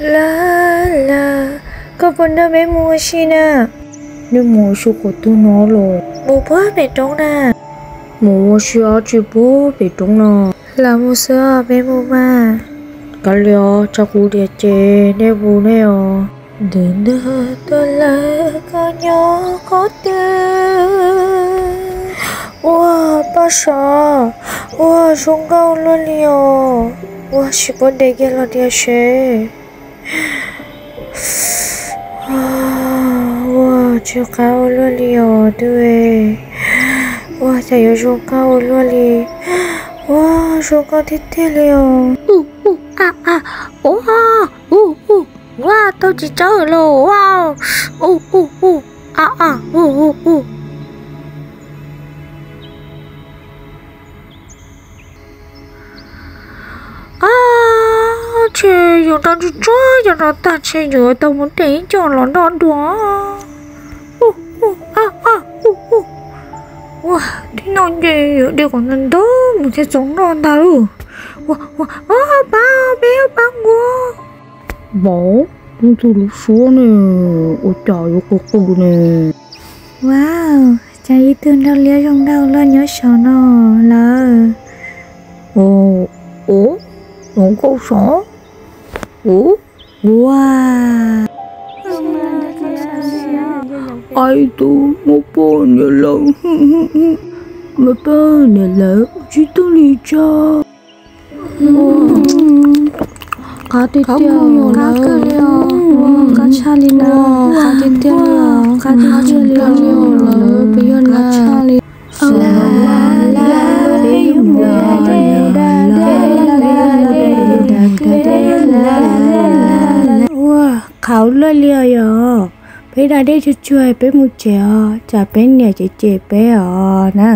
Laj laj, koj puas nrog peb mus ua si na? Nej mus ua si qhov twg no los? Mus puag pem roob na. Mus ua si dab tsi puag pem roob no? Lam mus xwb os, peb mus mas. Kav liam, tsam kuv diam ces nej mus nej os. Ntws ntws tuaj lawm koj nyob qhov twg? Ua, Paj Sav, ua zoo nkauj luaj li os. Ua, sim pub ntes kiag los diam seb. Ua, tsw qab ua luaj li os twb. Ua, cas yuav zoo nkauj ua luaj li. Ua, zoo nkauj tiag tiag li os. Ua, ua, ua, tau tsis tsawg los ua. Ua, ua, ua, a, a, ua, ua, ua. A, ntshe yuav tau tsis tsuag cov no tag, ntshe yuav tau mus ntes ib co los noj dua. Ua, tib no ces yuav de kom ntau ntau mus thiaj txaus noj ntag lauj. Ua, ua, pab, peb pab nkuav. Vauv, tub ntxawg lub suab ne, ua cas yuav qw qw ne? Wow, cas ib tug nraug liab zoo nkauj luaj nyob saum no lawm. Ua, ua, zoo nkauj sav. Ua, ua, ib tug muaj poj niam lawm. Muaj poj niam lawm tsis tuaj li tsa. Qab tiag tiag, qab kawg li os, qab tshaj li na, qab tiag tiag li os, qab tiag tiag li os, lawv peb yog na. Ua, qab luaj li os yog, peb da dej tsuag tsuag peb mus tsev os, tsam peb niam cem cem peb os na.